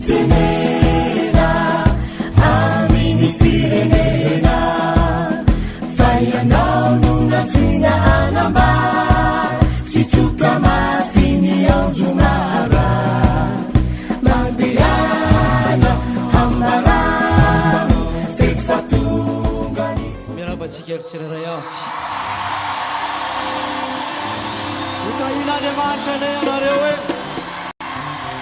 Mitenena amin'ny firenena fa ianao no nantsoina hanambara sy tsoka mafy ny anjomara. Mandehana hambarano f'efa tonga ny Miarahaba antsika ry tsirairay avy. Ho tahian'Andriamanitra anie ianareo e!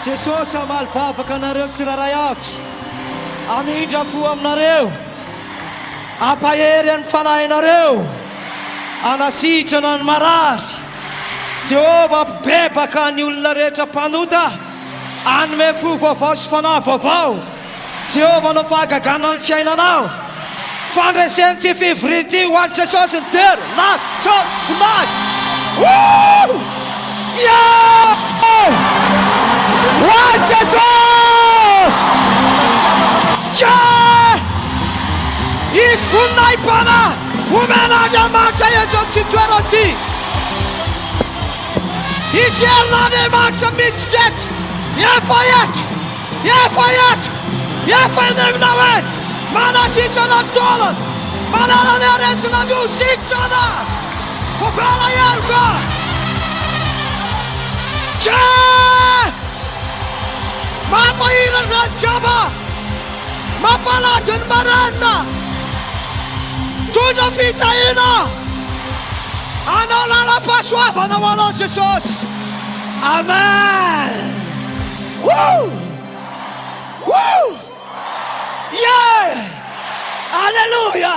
Jesosy hamaly vavaka anareo tsirairay avy. Hamindra fo aminareo. Hampahery ny fanahinareo. Hanasitrana ny marary. Jehovah hampibebaka ny olona rehetra mpanota. Hanome fo vaovao sy fanahy vaovao. Jehovah hanao fahagagana amin'ny fiainanao. Fandresen'ity fivoriana ity ho an'i Jesosy ny dera, laza, tsaoka, voninahitra. Woo! Yeah! Ho an'i Jesosy! Yeah! Hisy voninahi-panahy homen'Andriamanitra eto amin'ity toerana ity. Hisy herin'Andriamanitra miditra eto, efa eto. Efa eto! Efa eny aminao eny! Manasitrana ny taolana! Manala ny aretina ny ho sitrana! Voavela heloka! Tche! Mampahiratra ny jamba! Mampalady ny marenina! Mitondra fitahiana! Hanao lalam-pahasoavana ho anao Jesosy! Amen! Woo! Woo! Yeah! Alléluia!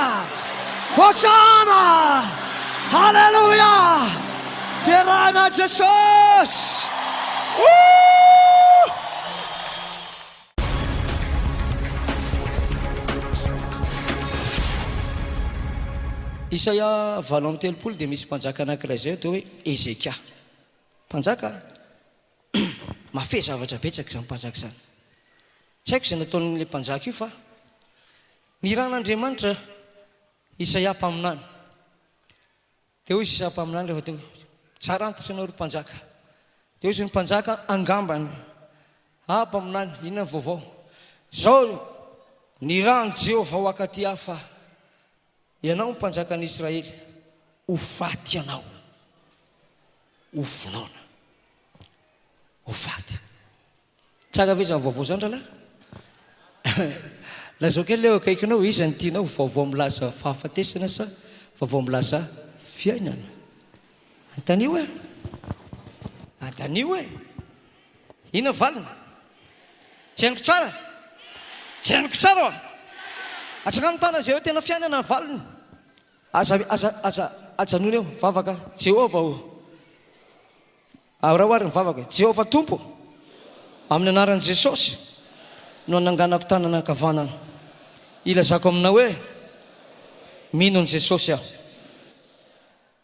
Hosanna! Alléluia! Derana Jesosy! Woo! Isaia 38 dia misy mpanjaka anankiray izay atao hoe Hezekia. Mpanjaka Mahafehy zavatra betsaka izany mpanjaka izany. Tsy haiko izay nataon'ilay mpanjaka io fa nirahan'Andriamanitra Isaia mpaminany. Dia hoy izy Isaia mpaminany rehefa tonga, Tsara antitra ianao ry mpanjaka. Dia hoy izy ny mpanjaka, Angambany. Ah mpaminany, inona ny vaovao? Izao nirahan'i Jehovah ho akaty aho fa ianao mpanjakan'ny Israely, ho faty ianao. Ho vonoina. Ho faty. Tsara ve izany vaovao izany rahalahy? Lazao kely eo akaikinao, iza no tianao, vaovao milaza fahafatesana sa vaovao milaza fiainana? Antanio e! Antanio e! Inona ny valiny? Tsy henoko tsara? Tsy henoko tsara oa! Atsangano ny tanana izay hoe tena fiainana ny valiny. Aza, aza, aza ajanony eo, vavaka, Jehovah ô! Araho ary ny vavaka e. Jehovah Tompo ô, amin'ny anaran'i Jesosy no ananganako tanana ankavanana. Ilazako aminao hoe, mino an'i Jesosy aho,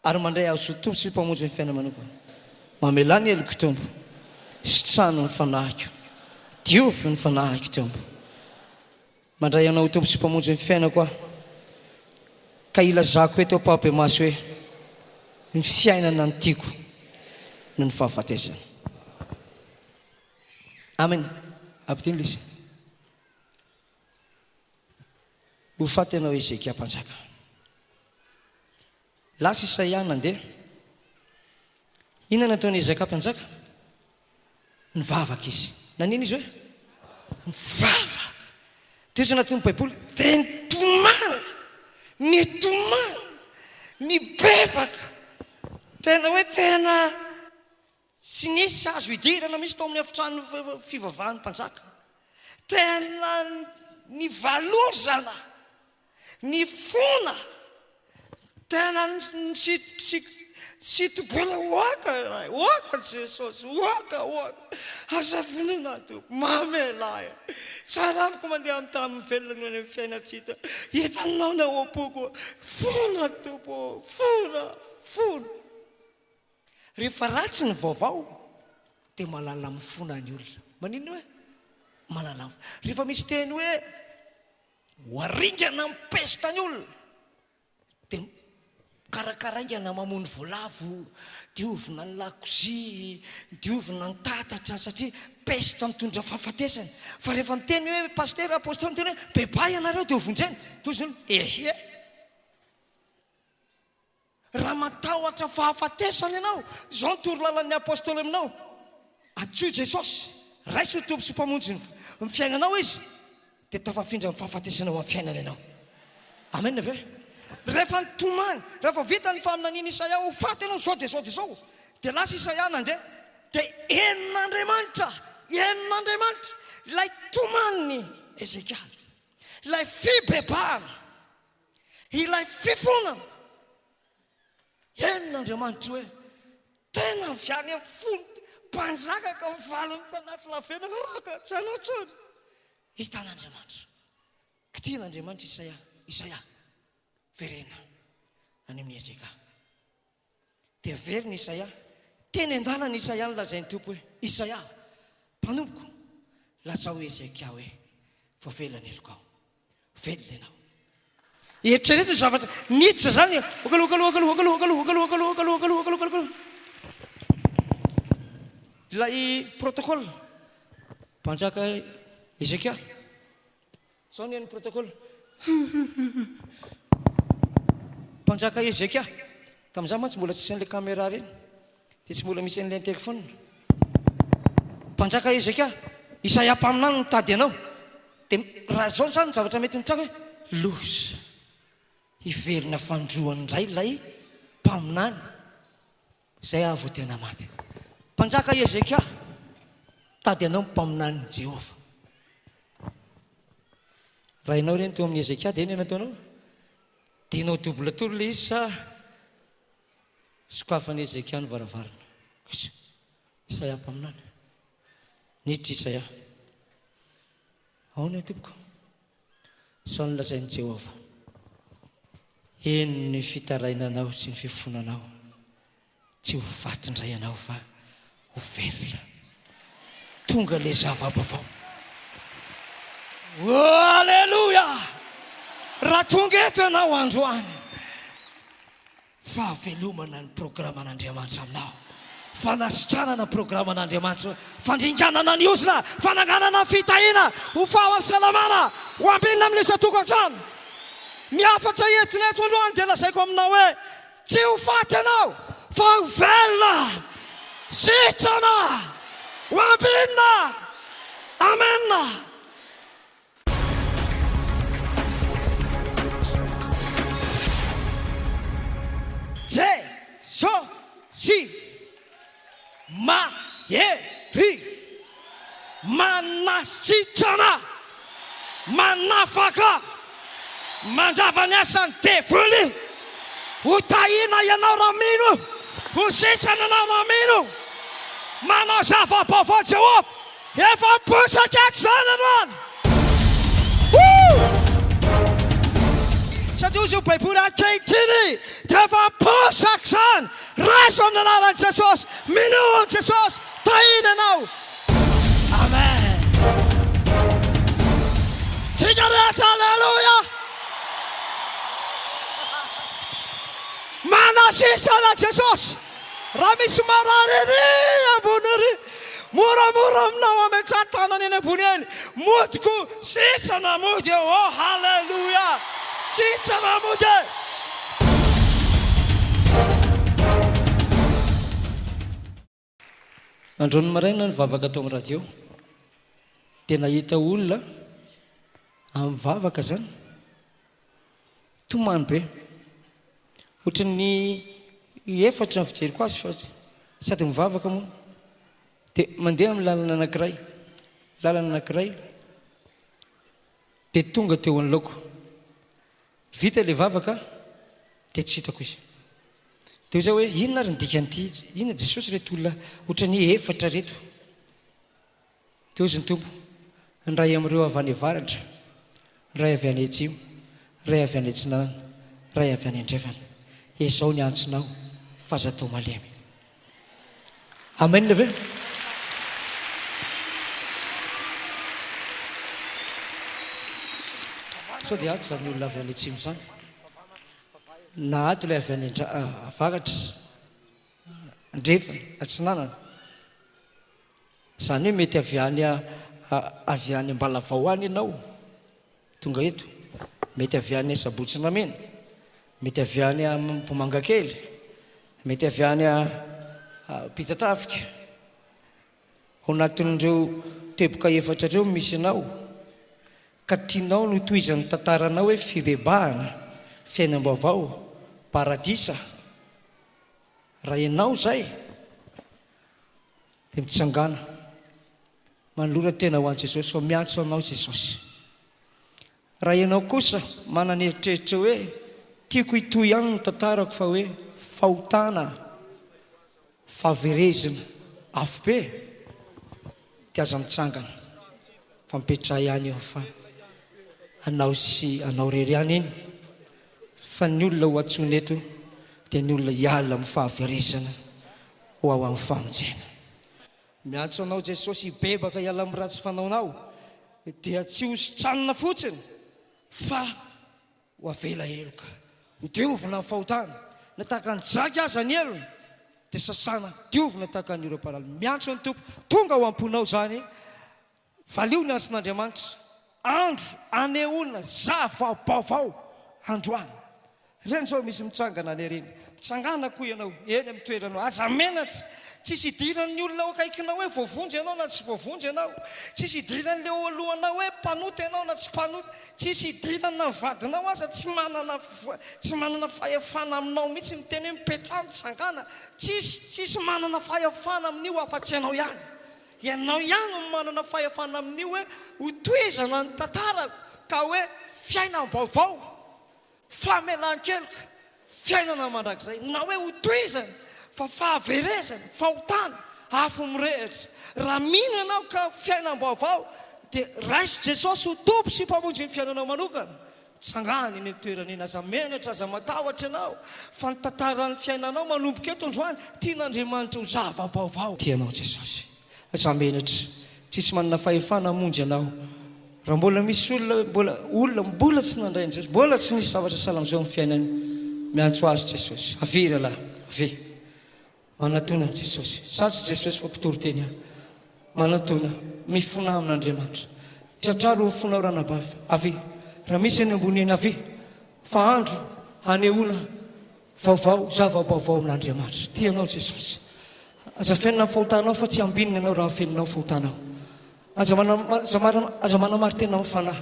ary mandray Azy ho Tompo sy Mpamonjy ny fiainana manokana. Mamelà ny heloko Tompo, sitrano ny fanahiko, diovy ny fanahiko Tompo. Mandray Anao ho Tompo sy Mpamonjy ny fiainako aho, ka ilazako eto am-pahapemaso hoe, ny fiainana no tiako noho ny fahafatesana. Amen. Ampidino ilay izy. Ho faty ianao Hezekia mpanjaka. Lasa Isaia nandeha. Inona no nataon'i Hezekia mpanjaka? Nivavaka izy. Nanina izy hoe? Nivavaka. Dia hoy anatin'ny Baiboly, dia nitomany, nitomany, nibebaka. Tena hoe tena tsy nisy azo idirana mihitsy tao amin'ny efitrano fivavahan'ny mpanjaka. Tena nivalozana. Nifona tena nitsitobona hoaka Ray, hoaka Jesosy, hoaka, hoaka. Aza vonoina aho Tompo, mamelà ahy. Tsara amiko mandeha amin'ny tamin'ny velona noho ny amin'ny fiainan-tsy hita. Hitanao ny ao am-poko. Fona Tompo ô, fona, fona. Rehefa ratsy ny vaovao dia malala mifona ny olona. Maninona hoe malala mifona? Rehefa misy teny hoe Ho aringana amin'ny pesta ny olona, dia mikarakara haingana mamono voalavo. Diovina ny lakozia, diovina ny tatatra satria peste mitondra fahafatesana. Fa rehefa miteny hoe pasitera, apostoly miteny hoe bebaha ianareo dia ho vonjena, toy izany eheh. Raha matahotra fahafatesana ianao, izao ny torolalan'ny apostoly aminao, antsoy Jesosy, raiso ho Tompo sy Mpamonjy ny fiainanao Izy, dia tafafindra amin'ny fahafatesana ho amin'ny fiainana ianao. Amen ve? Rehefa nitomany, rehefa vita ny faminanian'i Isaia ho faty ianao izao dia izao dia izao, dia lasa Isaia nandeha, dia henon'Andriamanitra, henon'Andriamanitra ilay tomanin'i Hezekia, ilay fibebahana. Ilay fifonana. Henon'Andriamanitra hoe tena avy any amin'ny fony mpanjaka ka mivalona tanaty lavenona ah, tsy hainao intsony. Hitan'Andriamanitra. Kitihin'Andriamanitra Isaia, Isaia, verena any amin'i Hezekia. Dia velona Isaia. Teny an-dalana Isaia no lazain'ny Tompo hoe, Isaia, mpanompoko, lazao Hezekia hoe, voavela ny helokao. Velona ianao. Eritrereto ny zavatra niditra izany. Okalo, okalo, okalo, okalo, okalo, okalo, okalo, okalo, okalo, okalo, okalo. Ilay protocole. Mpanjaka Hezekia. Zao ny an'ny protocole. Mpanjaka Hezekia. Tamin'izany mantsy mbola tsisy an'ilay caméra ireny. Dia tsy mbola misy an'ilay interphone. Mpanjaka Hezekia, Isaia mpaminany mitady anao. Dia raha izao izany ny zavatra mety nitranga hoe, loza. Hiverina fandroany indray ilay mpaminany. Izay aho vao tena maty. Mpanjaka Hezekia, mitady anao ny mpaminanin'i Jehovah. Raha ianao ireny teo amin'i Hezekia dia inona no nataonao? Dinao double tour ilay izy sa sokafan'i Hezekia ny varavarana? Isaia mpaminany. Niditra Isaia. Ahoana tompoko? Izao no lazain'i Jehovah, Heno ny fitarainanao sy ny fifonanao, tsy ho faty indray ianao fa ho velona. Tonga ilay zava-baovao. Oh, aleloia! Raha tonga eto ianao androany, Fahavelomana ny programan'Andriamanitra aminao, fanasitranana ny programan'Andriamanitra, fandringanana ny ozona, fananganana ny fitahiana ho fahasalamana, ho ambinina amin'ny isan-tokantrano. Ny hafatra entina eto androany dia lazaiko aminao hoe tsy ho faty ianao fa ho velona, sitrana, ho ambinina. Amen. Jesosy mahery, manasitrana, manafaka, mandrava ny asan'ny devoly. Ho tahiana ianao raha mino, ho sitrana ianao raha mino. Manao zava-baovao Jehovah. Efa miposaka ato izany androany. Woo! Satria hoy ny Baiboly ankehitriny dia efa miposaka izany. Raiso amin'ny anaran'i Jesosy. Minoa amin'i Jesosy. Tahiana ianao. Amen. Tsika rehetra Aleloia. Manasisana Jesosy. Raha misy marary ery ambony ery, moramora aminao hametraha tanana eny ambony eny, modiko sitrana mody e, oh haleloia, sitrana mody e. Androany maraina nivavaka tao amin'ny radio dia nahita olona amin'ny vavaka zany tomany be ohatran'ny efatra ny fijeriko azy fa sady mivavaka moa dia mandeha amin'ny lalana anankiray lalana anankiray dia tonga teo anoloako Vita ilay vavaka dia tsy hitako izy. Dia hoy zaho hoe inona ary ny dikan'ity? Inona Jesosy ireto olona ohatran'ny efatra ireto? Dia hozy ny Tompo, ny iray amin'ireo avy any avaratra, ny iray avy any atsimo, ny iray avy any atsinanana, ny iray avy any andrefana. Ezao ny antsonao fa aza atao malemy. Amen ve? Sao dia ato izany olona avy any atsimo izany? Na ato ilay avy any avaratra? Andrefana, atsinanana. Izany hoe mety avy any avy any Ambalavao any ianao tonga eto, mety avy any Sabotsy Namehana, mety avy any Ambohimangakely, mety avy any Ampitatafika. Ao anatin'ireo teboka efatra ireo misy anao, ka tianao ny hotohizan'ny tantaranao hoe fibebahana, fiainam-baovao, paradisa. Raha ianao izay, dia mitsangàna, manolora tena ho an'i Jesosy fa miantso anao Jesosy. Raha ianao kosa manana eritreritra hoe tiako hitohy ihany ny tantarako fa hoe fahotana, fahaverezina, afobe, dia aza mitsangana fa mipetraha ihany eo fa anao sy anao irery ihany iny fa ny olona ho antsoina eto dia ny olona hiala amin'ny fahaverezana ho ao amin'ny famonjena. Miantso anao Jesosy hibebaka hiala amin'ny ratsy fanaonao dia tsy ho sitranina fotsiny fa ho avela heloka, ho diovina ny fahotana, na tahaka ny jaky aza ny helony dia sasana diovina tahaka ny oram-panala. Miantso ny Tompo, tonga ao am-ponao izany. Valio ny antson'Andriamanitra, andro anehoana zava-baovao androany. Ireny izao misy mitsangana any aoriana. Mitsangàna koa ianao eny amin'ny toeranao. Aza menatra. Tsisy idiran'ny olona ao akaikinao hoe voavonjy ianao na tsy voavonjy ianao. Tsisy idiran'ilay eo alohanao hoe mpanota ianao na tsy mpanota. Tsisy idirany na ny vadinao aza tsy manana tsy manana fahefana aminao mihitsy miteny hoe mipetraha mitsangàna. Tsisy tsisy manana fahefana amin'io afa-tsy ianao ihany. Ianao ihany no manana fahefana amin'io hoe ho tohizana ny tantarako ka hoe fiainam-baovao, famelan-keloka, fiainana mandrakizay, na hoe ho tohizana fa fahaverezana, fahotana, afo mirehitra. Raha mino ianao ka fiainam-baovao dia raiso Jesosy ho Tompo sy Mpamonjy ny fiainanao manokana. Tsangano eny amin'ny toerana eny, aza menatra, aza matahotra ianao, fa ny tantaran'ny fiainanao manomboka eto androany, tian'Andriamanitra ho zava-baovao. Tia anao Jesosy. Aza menatra. Tsisy manana fahefana hamonjy anao. Raha mbola misy olona mbola olona mbola tsy nandray an'i Jesosy, mbola tsy nisy zavatra sahala amin'izao amin'ny fiainany, miantso azy Jesosy. Avia rahalahy, avia. Manatona an'i Jesosy. Sa tsy Jesosy fa mpitory teny ihany. Manatona, mifonà amin'Andriamanitra. Tratraro ny fonao ranabavy. Avia. Raha misy eny ambony eny, avia. Fa andro hanehoana vaovao, zava-baovao amin'Andriamanitra. Tia anao Jesosy. Aza afenina ny fahotanao fa tsy ambinina ianao raha afeninao ny fahotanao. Aza mana, aza manamari-tena amin'ny fanahy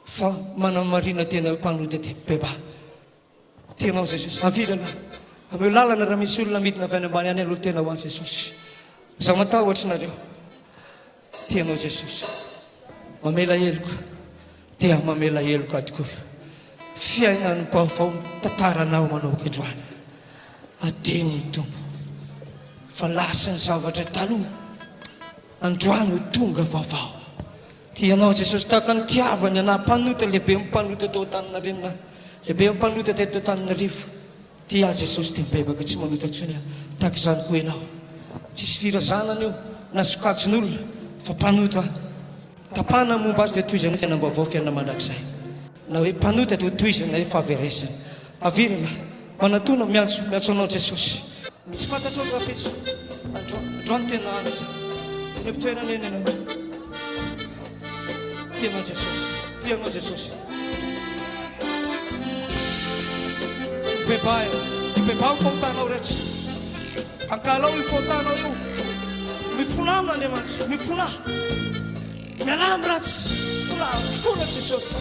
fa manamarina tena mpanota dia mibebaha. Tianao Jesosy. Avia rahalahy. Ameo lalana raha misy olona midina avy any ambany any aloha tena ho an'i Jesosy. Aza matahotra nareo. Tianao Jesosy. Mamela heloka. Dia mamela heloka tokoa. Fiainan'ny vaovao ny tantaranao manomboka androany. Adino ny Tompo. Fa lasa ny zavatra taloha. Androany ho tonga vaovao. Tia anao Jesosy tahaka ny nitiavany anah mpanota lehibe mpanota tao Antaninarenina aho lehibe mpanota teto Antananarivo tia ahy Jesosy dia mibebaka tsy manota intsony aho tahaka izany koa ianao tsisy firazanana io na sokajin'olona fa mpanota tapahana ny momba azy dia tohizana fiainam-baovao fiainana mandrakizay na hoe mpanota dia ho tohizana hoe fahaverezana Avia rahalahy, manatona, miantso, miantso anao Jesosy. Tsy fantatrao ny rahampitso, androany, androany tena andro izany. Eny am-pitoerana eny ianao. Tia anao Jesosy, tia anao Jesosy. Mibebaha ianao, mibebaha ny fahotanao rehetra. Ankahalao io fahotanao io. Mifonà amin'Andriamanitra, mifonà. Mialà amin'ny ratsy, mifonà, mifonà Jesosy.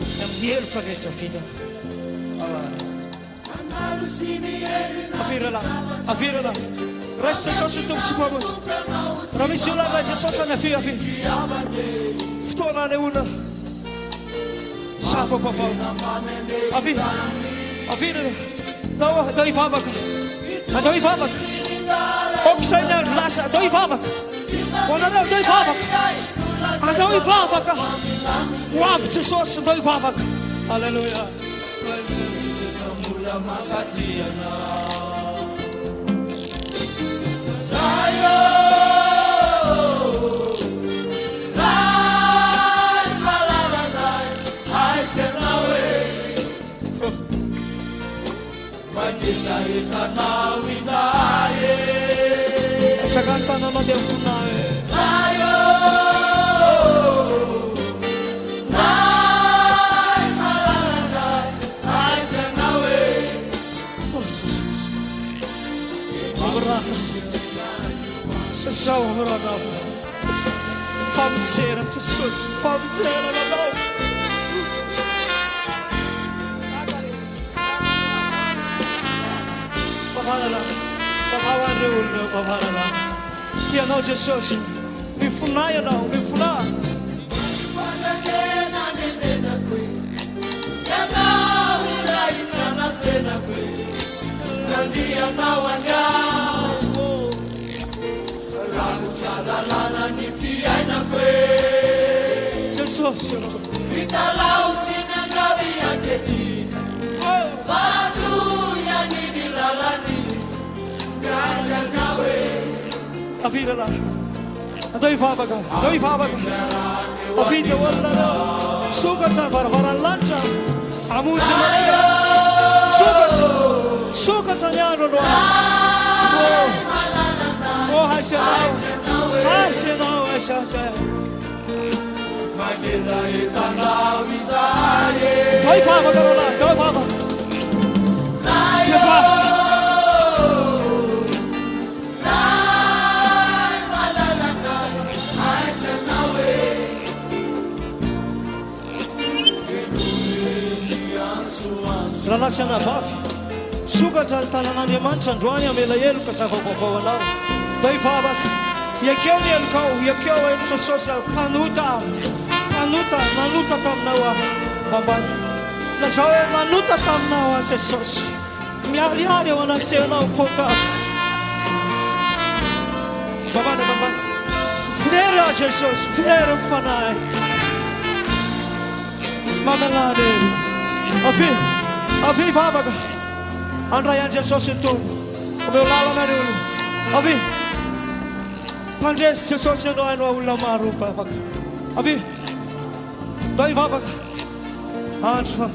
Ny amin'ny heloka rehetra vita. Avia rahalahy, avia rahalahy. Raiso Jesosy ho Tompo sy Mpamonjy. Raha misy olona handray Jesosy any, avia, avia. Fotoana hanehoana zava-baovao. Avia, avia rahalahy. Andao, andao hivavaka. Andao hivavaka. Aok'izay ny andro lasa, andao hivavaka. Ho anareo, andao hivavaka. Andao hivavaka. Ho avy Jesosy, andao hivavaka. Alléluia. Mangetaheta anao izahay e. Atsangano tananao dia mifonà e. Ray ô, Ray malalanay, aiza ianao e. Oh Jesosy. Amorana. Sasao amorana. Famonjena Jesosy, famonjena anao. Famarana, vavaho an'ireo olona ireo, famarana. Tia anao Jesosy, mifonà ianao, mifonà. Fanjakena nenenako e, ianao iray tsy anafenako e, nandianao angaho, rakotra lalàna ny fiainako e. Jesosy ianao. Mitalaho sy miangavy ankehitriny, fa antsoy an'iny lalana iny, miandry anao e. Avia rahalahy, andao hivavaka, andao hivavaka. Avia daholo nareo. Misokatra ny varavaran'ny lanitra hamonjy anareo. Misokatra, misokatra ny andro androany. Oh, oh, aiza ianao, aiza ianao, aiza, aiza. Mangetaheta anao izahay e. Ndao hivavaka rahalahy, ndao hivavaka. Ray Mivavaka. ô, Ray malalanay, aiza ianao e. Henoy ny antsoantso. Rahalahy sy anabavy, misokatra ny tanan'Andriamanitra androany hamela heloka zava-baovao anao. Ndao hivavaka. Iakeo ny helokao, iakeo hoe Jesosy aho, mpanota aho, mpanota, nanota taminao aho. Ambany. Lazao hoe nanota taminao aho Jesosy. Miharihary eo anatrehanao ny fahotako. Ambany, ambany. Very aho Jesosy, very ny fanahy. Mamelà ny heloka. Avia, avia hivavaka. Handray an'i Jesosy ny Tompo. Omeo lalana ny olona. Avia. Mpandresy Jesosy ianao haino olona maro hivavaka. Avia. Ndao hivavaka. Andro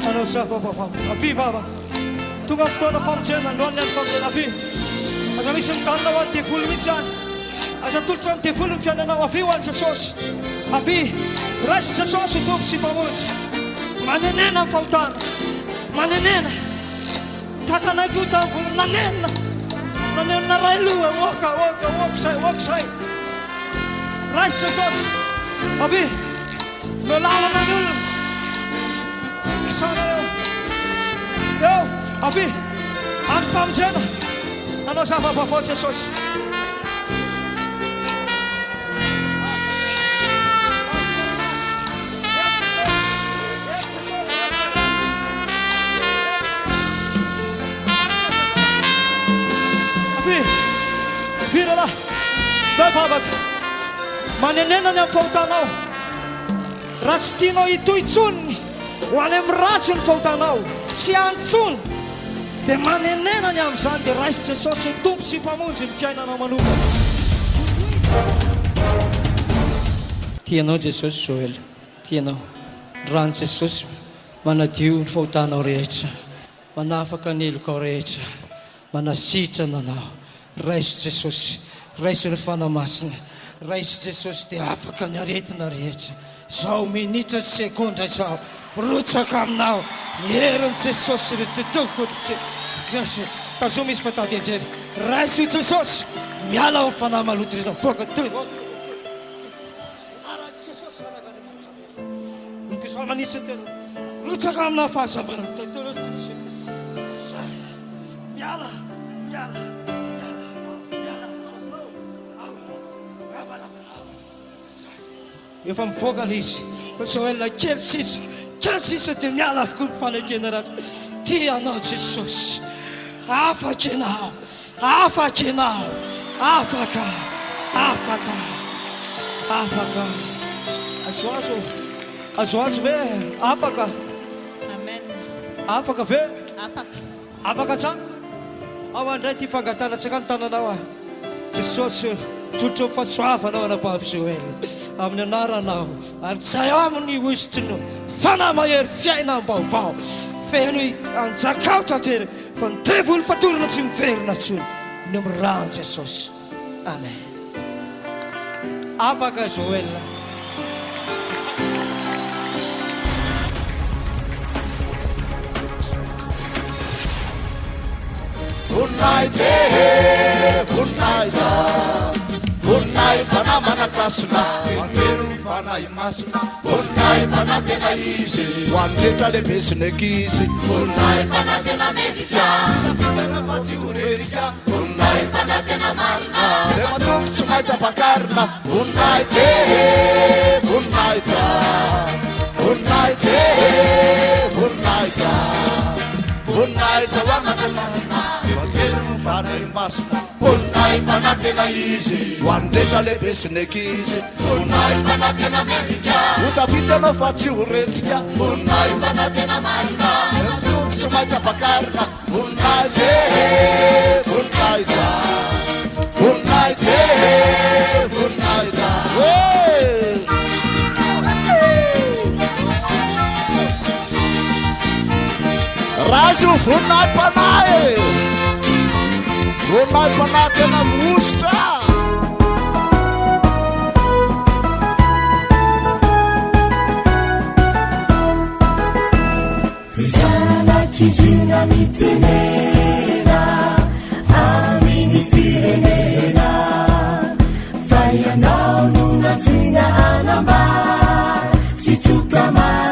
hanao zava-baovao. Avia hivavaka. Tonga ny fotoana famonjena, androany ny andro famonjena. Avia. Aza misy mijanona ho an'ny devoly mihitsy any. Aza atolotra ny devoly ny fiainanao. Avia ho an'i Jesosy. Avia. Raiso Jesosy ho Tompo sy Mpamonjy. Manenena ny fahotana. Manenena. Tahaka anay koa tamin'ny voalohany. Nanenina. Nanenina ray loha. Oka, oka, oka izay, oka izay. Raiso Jesosy. Avia. Omeo lalana ny olona. Kisana eo. Eo. Avia. Androm-pamonjena. Hanao zava-baovao Jesosy. Avia. Avia rahalahy. Ndao hivavaka. Manenena ny amin'ny fahotanao. Raha tsy tianao hitohy intsony ho any amin'ny ratsy ny fahotanao, tsy any intsony, dia manenena ny amin'izany, dia raiso Jesosy ho Tompo sy Mpamonjy ny fiainanao manokana. Tia anao Jesosy Joël, tia anao. Ny ran'i Jesosy manadio ny fahotanao rehetra, manafaka ny helokao rehetra. Manasitrana anao. Raiso Jesosy. Raiso ny Fanahy Masina. Raiso Jesosy dia afaka ny aretina rehetra. Zao minitra sy segondra izao. Mirotsaka aminao ny herin'i Jesosy ry Tompoko ry Tazomy izy fa tady hianjera. Raiso Jesosy. Miala ao amin'ny fanahy maloto rehetra. Mivoaka. Anaran'i Jesosy Zanak'Andriamanitra velona. Mikisoa manisy ny tena. Rotsaka amina fahazavana. Miala, miala, miala, miala. Efa mivoaka ilay izy. Fa Joël kely sisa, kely sisa dia miala avokoa ny fanekena ratsy. Tia anao Jesosy. Afaka ianao. Afaka ianao. Afaka. Afaka. Afaka. Azoazo. Azoazo ve? Afaka. Amen. Afaka ve? Afaka. Afaka tsara. Ao handray ity fangatahana tsaka ny tananao aho. Jesosy o, tolotro ny fahasoavanao anabavy Joël. Amin'ny anaranao ary tsy amin'ny hosotry ny fanahy mahery fiainam-baovao. Feno anjakao tanteraka. Fa ny devoly fatorana tsy miverina intsony ny amin'ny ran'i Jesosy. Amen. Afaka Joël. Voninahitra e, voninahitra, voninahi-panahy manan-kasina, mameno ny Fanahy Masina, voninahi-panahy tena izy, ho an'ny rehetra lehibe sy ny ankizy, voninahi-panahy tena mendrika, tafiditra fa tsy ho rendrika, voninahi-panahy tena marina, izay matoky tsy maintsy ampakarina, voninahitra e, voninahitra, voninahitra e, voninahitra. Voninahitra ho an'Andriamanitra Masina, Evangelin'ny Fanahy Masina. Voninahi-panahy tena izy, ho an'ny rehetra lehibe sy ny ankizy. Voninahi-panahy tena mendrika, ho tafita ianao fa tsy ho rendrika. Voninahi-panahy tena marina, tena toky tsy maintsy ampakarina. Voninahitra e, voninahitra, voninahitra e, voninahitra. Raha io voninahi-panahy e! Voninahi-panahy tena mihosotra! Ry zanak'i Ziona mitenena amin'ny firenena fa ianao no nantsoina hanambara sy tsoka marina.